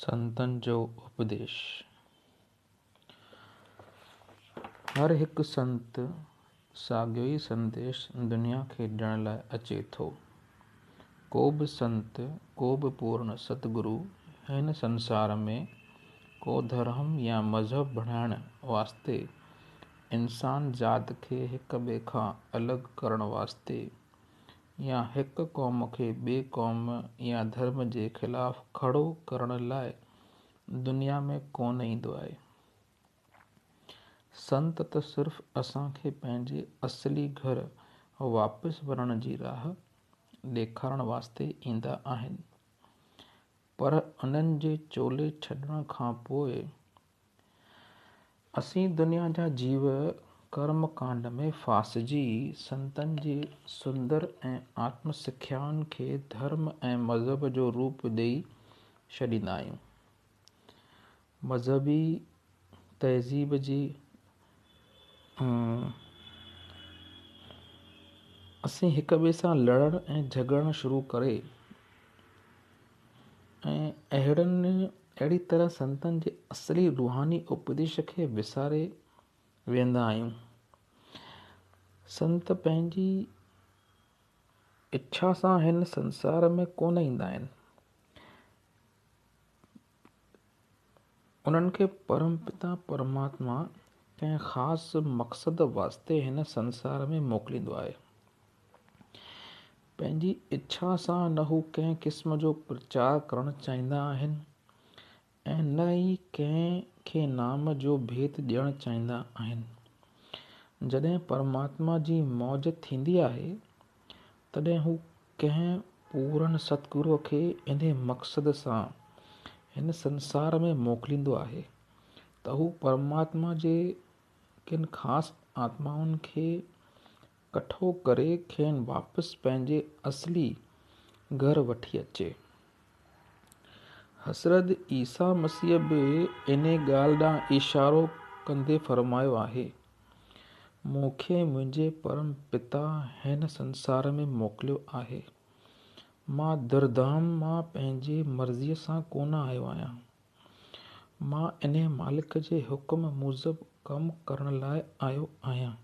سنتن جو اپديش، هر هڪ سنت ساڳيو ئي سنديش دنيا کي ڏيڻ لاء اچي ٿو. ڪو به سنت، ڪو به پورن ستگرو هن سنسار ۾ ڪو ڌرم يا مذهب بڻائڻ واسطي، انسان ذات کي هڪ ٻئي کان الڳ ڪرڻ واسطي يا هڪ قوم کي ٻي قوم يا ڌرم جي خلاف کڙو ڪرڻ لاء دنيا ۾ ڪونه ايندو آهي. سنت ته صرف اسان کي پنهنجي اصلي گهر واپس وڃڻ جي راهه ڏيکارڻ واسطي ايندا آهن. پر انهن جي چولي ڇڏڻ کان پوء اسين دنيا جا جيو ڪرم ڪانڊ ۾ ڦاسجي سنتن جي سندر ۽ آتم سکيائن کي ڌرم ۽ مذهب جو روپ ڏئي ڇڏيندا آهيون. مذهبي تهذيب جي اسين هڪ ٻئي سان لڙڻ ۽ جهڳڙڻ شروع ڪري ۽ اهڙن اهڙي طرح سنتن جي اصلي روحاني اپديش کي وساري ويهندا آهيون. سنت پنهنجي اڇا سان هن سنسار ۾ ڪونه ايندا آهن. انهن کي پرم پتا پرماتما ڪنهن خاص مقصد واسطي هن سنسار ۾ موڪليندو آهي. پنهنجي اڇا سان نه هو ڪنهن قسم جو پرچار ڪرڻ چاهيندا آهن ۽ نه ئي ڪنهن کي نام جو ڀيد ڏيڻ چاهيندا آهن. جڏهن پرماتما جي موج ٿيندي آهي، تڏهن هو ڪنهن پورن ستگروء کي انهي مقصد سان هن سنسار ۾ موڪليندو آهي ته هو پرماتما جي ڪن خاص آتمائن کي ڪٺو ڪري کين واپس پنهنجي اصلي گهر وٺي اچي. حضرت عيسيٰ مسيح به انهي ڳالهه ڏانهن اشارو ڪندي فرمايو آهي، مون کي منهنجي پرم پتا هن سنسار ۾ موڪليو آهي. مان درڌام مان پنهنجي مرضيء سان ڪونه آيو آهيان. مان انهيء مالڪ جي حڪم موجب ڪم ڪرڻ لاء آيو آهيان،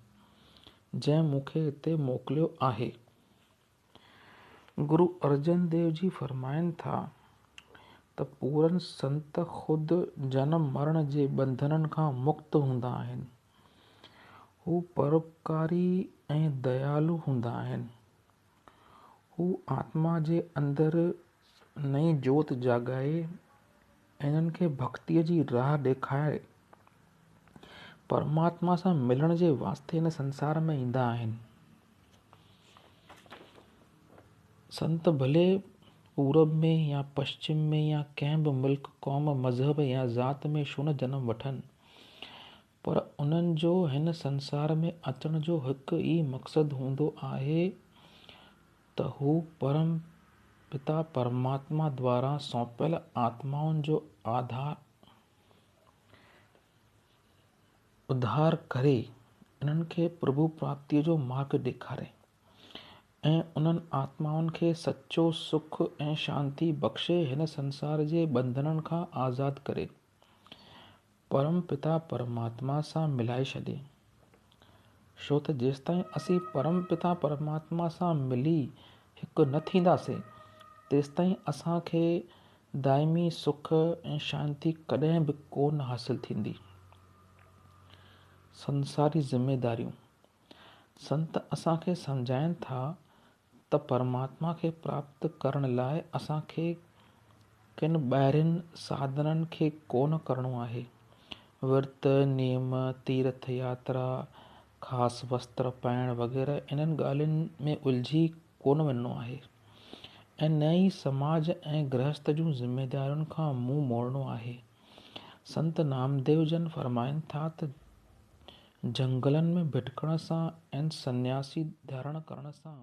جنهن مون کي هتي موڪليو آهي. گرو ارجن ديو جي فرمائن ٿا ته پورن سنت خود جنم مرڻ جي ٻنڌنن کان مڪت هوندا آهن. هو پروپڪاري ۽ ديالو هوندا آهن. هو آتما جي اندر نئين جوت جاڳائي انهن کي ڀڳتيء جي راهه ڏيکاري پرماتما سان ملڻ جي واسطي هن سنسار ۾ ايندا آهن. سنت ڀلي پورب ۾ يا پشچم ۾ يا ڪنهن به ملڪ، قوم، مذهب يا ذات ۾ ڇو نه جنم وٺن، پر انهن جو هن سنسار ۾ اچڻ جو هڪ ئي مقصد هوندو آهي ته هو پرم پتا پرماتما دواران سونپيل آتمائن جو اڌار ڪري انهن کي پرڀو پراپتيء جو مارڳ ڏيکاري ۽ انهن آتمائن کي سچو سک ۽ شانتي بخشي هن سنسار جي ٻنڌنن کان آزاد ڪري. پرم پتا پرماتما سان ملائي ڇڏي. ڇو ته جيستائين اسين پرم پتا پرماتما سان ملي هڪ نه ٿينداسين، تيستائين اسان کي دائمي سک ۽ شانتي ڪڏهن به ڪو نه حاصل ٿيندي. سنساري ذميداريون، سنت اسان کي سمجهائين ٿا ته پرماتما کي پراپت ڪرڻ لاء اسان کي ڪن ٻاهرين ساڌنن کي ڪونه ڪرڻو آهي. ورت، نيم، تيرٿ ياترا، خاص وستر پائڻ وغيره انهن ڳالهين ۾ الجهي ڪونه وڃڻو آهي ۽ نه ئي سماج ۽ گرهست جون ذميدارين کان منهن موڙڻو آهي. سنت نامديو جن فرمائن ٿا ته جهنگلن ۾ ڀٽڪڻ سان ۽ سنياسي ڌارڻ ڪرڻ سان.